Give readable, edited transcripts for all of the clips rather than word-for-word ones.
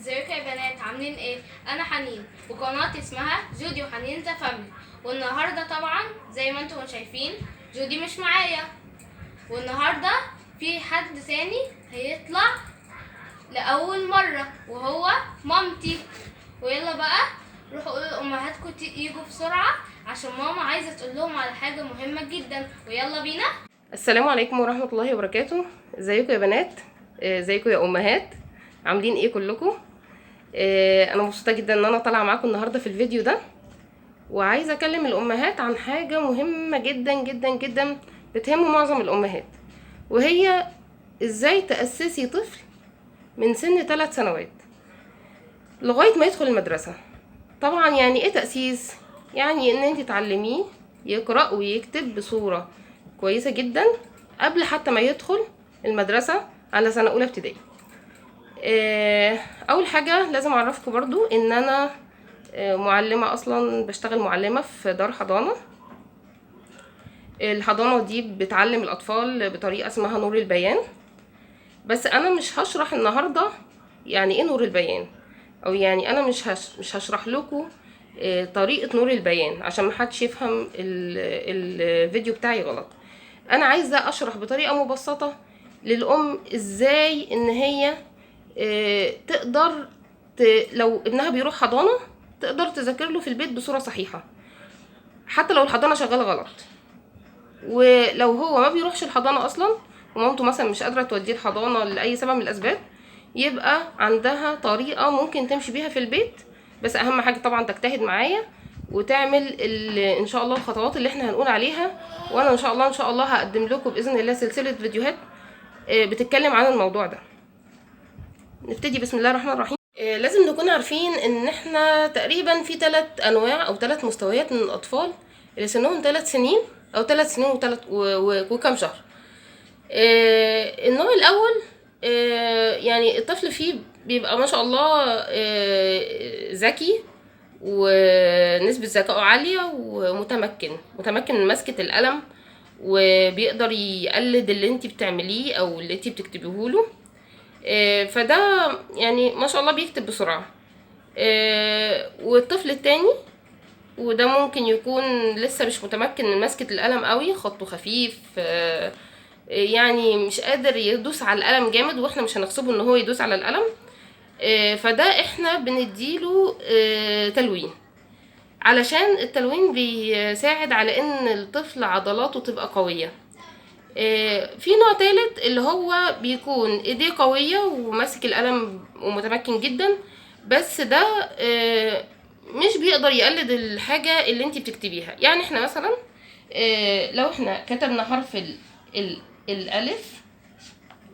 ازيكم يا بنات، عاملين ايه؟ انا حنين وقناتي اسمها جودي وحنين the family. والنهارده طبعا زي ما انتم شايفين جودي مش معايا، والنهارده في حد تاني هيطلع لاول مرة وهو مامتي. ويلا بقى روحوا قولوا لامهاتكم يجوا بسرعة عشان ماما عايزه تقول لهم على حاجة مهمة جدا. ويلا بينا. السلام عليكم ورحمة الله وبركاته. ازيكم يا بنات؟ ازيكم يا امهات؟ عاملين ايه كلكم؟ انا مبسوطة جدا ان انا طالعه معاكم النهارده في الفيديو ده، وعايزه اكلم الامهات عن حاجة مهمة جدا جدا جدا بتهم معظم الامهات، وهي ازاي تاسسي طفل من سن 3 سنوات لغاية ما يدخل المدرسة. طبعا يعني ايه تاسيس؟ يعني ان انت تعلميه يقرا ويكتب بصورة كويسة جدا قبل حتى ما يدخل المدرسة على سنة اولى ابتدائي. اول حاجة لازم اعرفكم برضو ان انا معلمه، اصلا بشتغل معلمه في دار حضانة. الحضانة دي بتعلم الاطفال بطريقة اسمها نور البيان، بس انا مش هشرح النهارده يعني ايه نور البيان، او يعني انا مش هشرح لكم طريقه نور البيان عشان ما حدش يفهم الفيديو بتاعي غلط. انا عايزه اشرح بطريقة مبسطة للام ازاي ان هي تقدر لو ابنها بيروح حضانة تقدر تذاكر له في البيت بصورة صحيحه حتى لو الحضانة شغالة غلط، ولو هو ما بيروحش الحضانة اصلا ومامته مثلا مش قادرة توديه الحضانة لاي سبب من الاسباب، يبقى عندها طريقه ممكن تمشي بيها في البيت. بس اهم حاجة طبعا تجتهد معايا وتعمل ان شاء الله الخطوات اللي احنا هنقول عليها، وانا ان شاء الله ان شاء الله هقدم لكم باذن الله سلسلة فيديوهات بتتكلم عن الموضوع ده. نبتدي بسم الله الرحمن الرحيم. لازم نكون عارفين ان احنا تقريبا في 3 انواع او 3 مستويات من الاطفال اللي سنهم 3 سنين او 3 سنين وثلاث وكم شهر. النوع الاول يعني الطفل فيه بيبقى ما شاء الله ذكي ونسبة ذكائه عالية ومتمكن، متمكن من مسكة القلم وبيقدر يقلد اللي انتي بتعمليه او اللي انتي بتكتبيه له، فده يعني ما شاء الله بيكتب بسرعة. والطفل التاني وده ممكن يكون لسه مش متمكن من مسكة القلم قوي، خطه خفيف، يعني مش قادر يدوس على القلم جامد، واحنا مش هنغصبه ان هو يدوس على القلم، فده احنا بنديله تلوين، علشان التلوين بيساعد على ان الطفل عضلاته تبقى قوية. في نوع تالت اللي هو بيكون ايديه قوية وماسك القلم ومتمكن جدا، بس ده مش بيقدر يقلد الحاجة اللي انتي بتكتبيها. يعني احنا مثلا لو احنا كتبنا حرف ال الالف،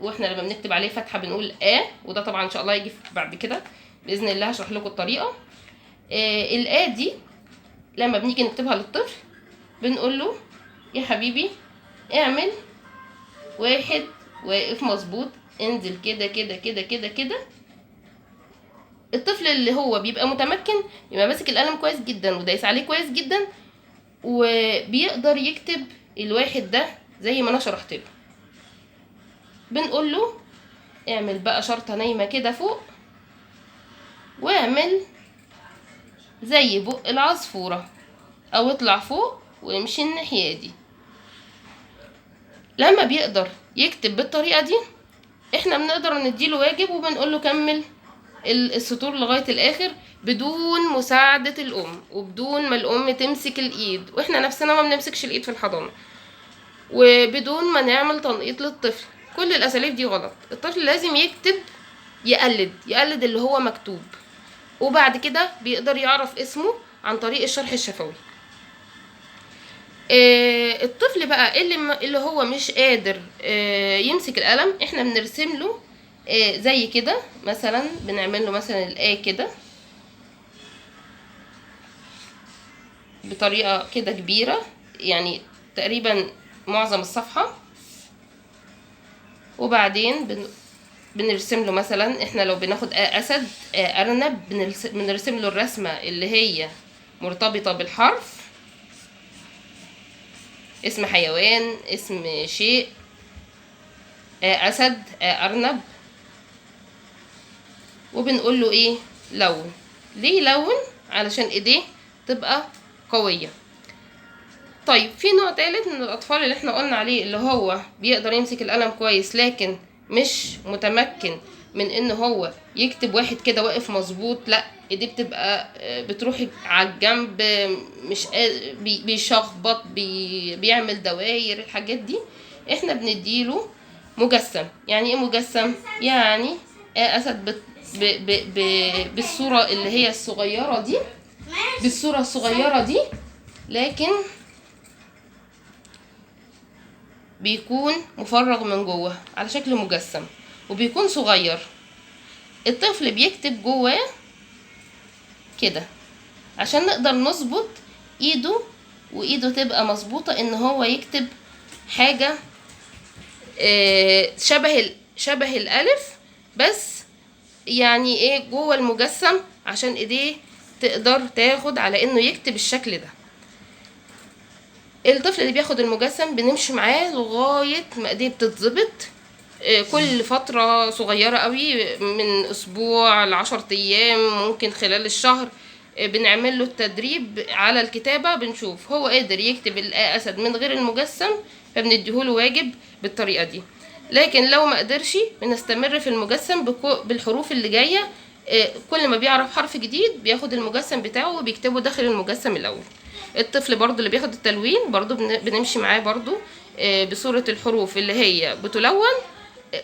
واحنا لما بنكتب عليه فتحة بنقول آ، وده طبعا ان شاء الله يجي بعد كده باذن الله هشرح لكم الطريقة. الآ دي لما بنيجي نكتبها للطفل بنقول له يا حبيبي اعمل واحد واقف مظبوط، انزل كده كده كده كده كده. الطفل اللي هو بيبقى متمكن بيبقى ماسك القلم كويس جدا ودايس عليه كويس جدا، وبيقدر يكتب الواحد ده زي ما انا شرحت له. بنقول له اعمل بقى شرطة نايمة كده فوق، واعمل زي بق العصفورة او اطلع فوق وامشي الناحية دي. لما بيقدر يكتب بالطريقة دي احنا بنقدر نديله واجب وبنقول له كمل السطور لغاية الاخر بدون مساعدة الام وبدون ما الام تمسك الايد، واحنا نفسنا ما بنمسكش الايد في الحضانة، وبدون ما نعمل تنقيط للطفل. كل الاساليب دي غلط. الطفل لازم يكتب، يقلد اللي هو مكتوب، وبعد كده بيقدر يعرف اسمه عن طريق الشرح الشفوي. الطفل بقى اللي هو مش قادر يمسك القلم، احنا بنرسم له زي كده، مثلا بنعمل له مثلا الآ كده بطريقة كده كبيرة، يعني تقريبا معظم الصفحة، وبعدين بنرسم له مثلا احنا لو بناخد اسد ارنب بنرسم له الرسمة اللي هي مرتبطة بالحرف، اسم حيوان، اسم شيء، اسد، ارنب، وبنقول له ايه؟ لون. ليه لون؟ علشان ايديه تبقى قوية. طيب في نوع تالت من الاطفال اللي احنا قلنا عليه، اللي هو بيقدر يمسك القلم كويس لكن مش متمكن من ان هو يكتب واحد كده واقف مظبوط، لا ايديه بتبقى بتروح على الجنب، مش بيشخبط، بيعمل دواير، الحاجات دي احنا بنديله مجسم. يعني ايه مجسم؟ يعني اسد بالصورة اللي هي الصغيرة دي، بالصورة الصغيرة دي، لكن بيكون مفرغ من جوه على شكل مجسم وبيكون صغير. الطفل بيكتب جواه كده عشان نقدر نظبط ايده، وايده تبقى مظبوطة ان هو يكتب حاجة شبه الالف، بس يعني ايه جوه المجسم، عشان ايديه تقدر تاخد على انه يكتب الشكل ده. الطفل اللي بياخد المجسم بنمشي معاه لغاية ما ايديه بتتظبط، كل فترة صغيرة قوي، من اسبوع ل10 ايام، ممكن خلال الشهر، بنعمل له التدريب على الكتابة، بنشوف هو قادر يكتب الاسد من غير المجسم فبنديهوله واجب بالطريقة دي. لكن لو ما قدرش بنستمر في المجسم بالحروف اللي جاية، كل ما بيعرف حرف جديد بياخد المجسم بتاعه وبيكتبه داخل المجسم الاول. الطفل برضو اللي بياخد التلوين برضو بنمشي معاه برضو بصورة الحروف اللي هي بتلون،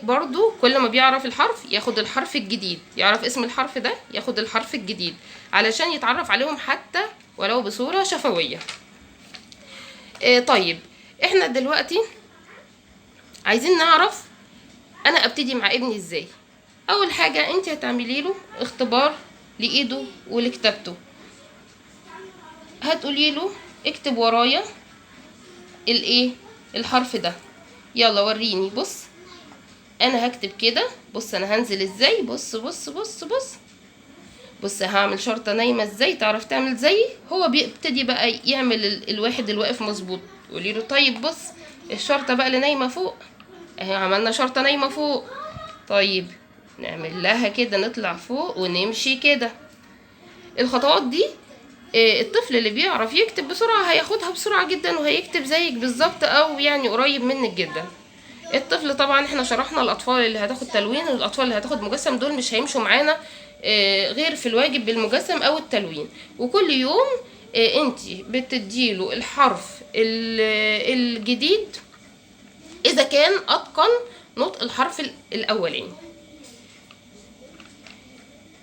برضو كل ما بيعرف الحرف ياخد الحرف الجديد، يعرف اسم الحرف ده ياخد الحرف الجديد علشان يتعرف عليهم حتى ولو بصورة شفوية. طيب احنا دلوقتي عايزين نعرف انا ابتدي مع ابني ازاي. اول حاجة انت هتعملي له اختبار لايده ولكتابته، هتقولي له اكتب ورايا الايه الحرف ده، يلا وريني، بص انا هكتب كده، بص انا هنزل ازاي، بص بص بص بص بص هعمل شرطة نايمة ازاي، تعرف تعمل زيي. هو بيبتدي بقى يعمل الواحد الواقف مظبوط. قولي له طيب بص الشرطة بقى اللي نايمة فوق اهي، عملنا شرطة نايمة فوق، طيب نعمل لها كده، نطلع فوق ونمشي كده. الخطوات دي الطفل اللي بيعرف يكتب بسرعة هياخدها بسرعة جدا وهيكتب زيك بالظبط او يعني قريب منك جدا. الطفل طبعا احنا شرحنا الاطفال اللي هتاخد تلوين والاطفال اللي هتاخد مجسم دول مش هيمشوا معانا غير في الواجب بالمجسم او التلوين. وكل يوم انتي بتديله الحرف الجديد اذا كان اتقن نطق الحرف الاولاني.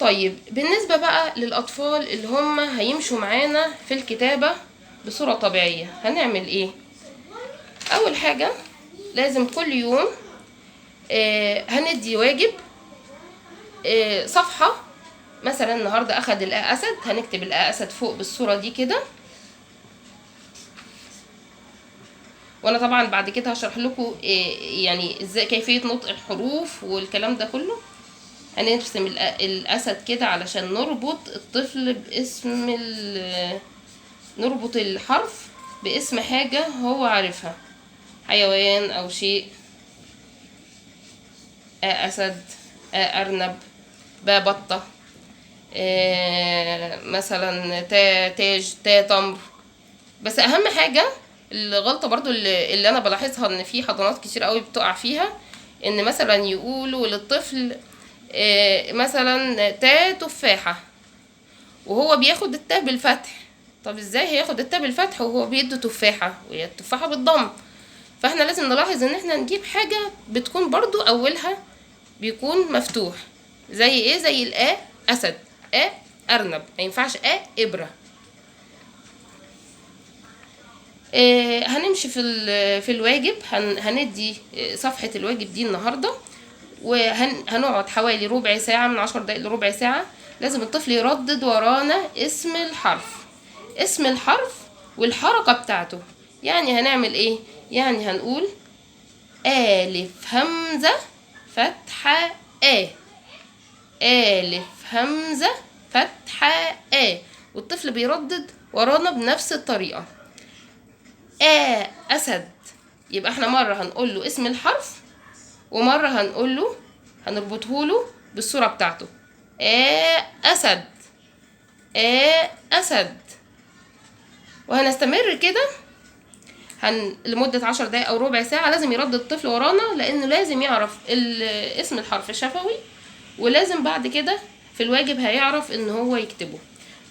طيب بالنسبة بقى للأطفال اللي هم هيمشوا معانا في الكتابة بصورة طبيعية هنعمل ايه؟ أول حاجة لازم كل يوم هندي واجب صفحة. مثلا النهاردة أخد الأسد، هنكتب الأسد فوق بالصورة دي كده، وأنا طبعا بعد كده هشرح لكم يعني ازاي كيفية نطق الحروف والكلام ده كله. هنرسم الأسد كده علشان نربط الطفل باسم نربط الحرف باسم حاجة هو عارفها، حيوان أو شيء. أسد، أرنب، بطة، مثلا تاج، تمر. بس أهم حاجة الغلطة برضو اللي أنا بلاحظها إن في حضانات كتير قوي بتقع فيها، إن مثلا يقولوا للطفل مثلا تا تفاحة وهو بياخد التا بالفتح. طب ازاي هياخد التا بالفتح وهو بيدي تفاحة وهي التفاحة بالضم؟ فاحنا لازم نلاحظ ان احنا نجيب حاجة بتكون برضو اولها بيكون مفتوح، زي ايه؟ زي الآ اسد، آ ارنب، ما ينفعش آ ابرة. هنمشي في الواجب، هندي صفحة الواجب دي النهاردة، وهنقعد حوالي ربع ساعة، من 10 دقايق لربع ساعة. لازم الطفل يردد ورانا اسم الحرف، اسم الحرف والحركة بتاعته. يعني هنعمل ايه؟ يعني هنقول ألف همزة فتحة آ، ألف همزة فتحة آ، والطفل بيردد ورانا بنفس الطريقة. آ أسد. يبقى احنا مرة هنقول له اسم الحرف ومرة هنقول له، هنربطه له بالصورة بتاعته. آ أسد، آ أسد. وهنستمر كده لمدة 10 دقايق أو ربع ساعة. لازم يردد الطفل ورانا، لأنه لازم يعرف اسم الحرف الشفوي، ولازم بعد كده في الواجب هيعرف إن هو يكتبه.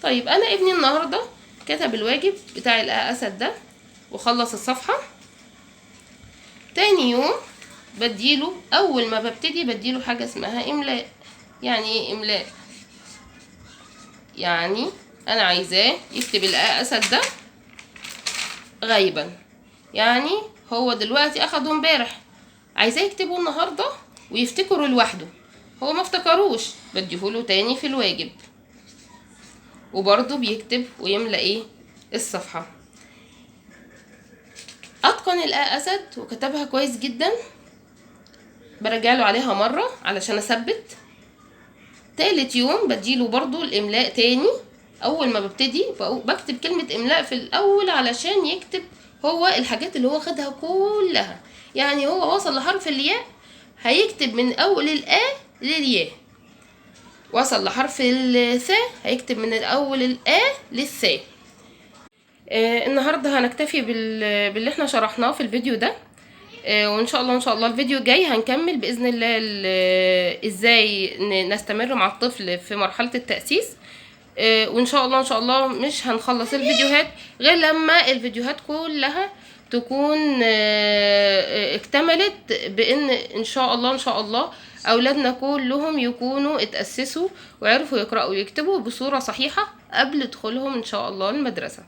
طيب أنا ابني النهاردة كتب الواجب بتاع الآ أسد ده وخلص الصفحة. تاني يوم بديله، أول ما ببتدي بديله حاجة اسمها إملاء. يعني إيه إملاء؟ يعني أنا عايزاه يكتب الآ أسد ده غيبا، يعني هو دلوقتي أخده امبارح، عايزاه يكتبه النهاردة ويفتكره لوحده، هو ما افتكروش، بديهوله تاني في الواجب، وبرضه بيكتب ويملأ ايه الصفحة. أتقن الآ أسد وكتبها كويس جدا، برجعله عليها مرة علشان أثبت. تالت يوم بديله برضو الإملاء تاني. أول ما ببتدي بكتب كلمة إملاء في الأول علشان يكتب هو الحاجات اللي هو خدها كلها. يعني هو وصل لحرف الياء هيكتب من أول الآ للياء، وصل لحرف الثاء هيكتب من الأول الآ للثاء. النهارده هنكتفي باللي احنا شرحناه في الفيديو ده، وان شاء الله ان شاء الله الفيديو الجاي هنكمل باذن الله ازاي نستمر مع الطفل في مرحله التاسيس. وان شاء الله ان شاء الله مش هنخلص الفيديوهات غير لما الفيديوهات كلها تكون اكتملت، بان ان شاء الله ان شاء الله اولادنا كلهم يكونوا اتاسسوا وعرفوا يقراوا ويكتبوا بصوره صحيحه قبل دخولهم ان شاء الله المدرسه.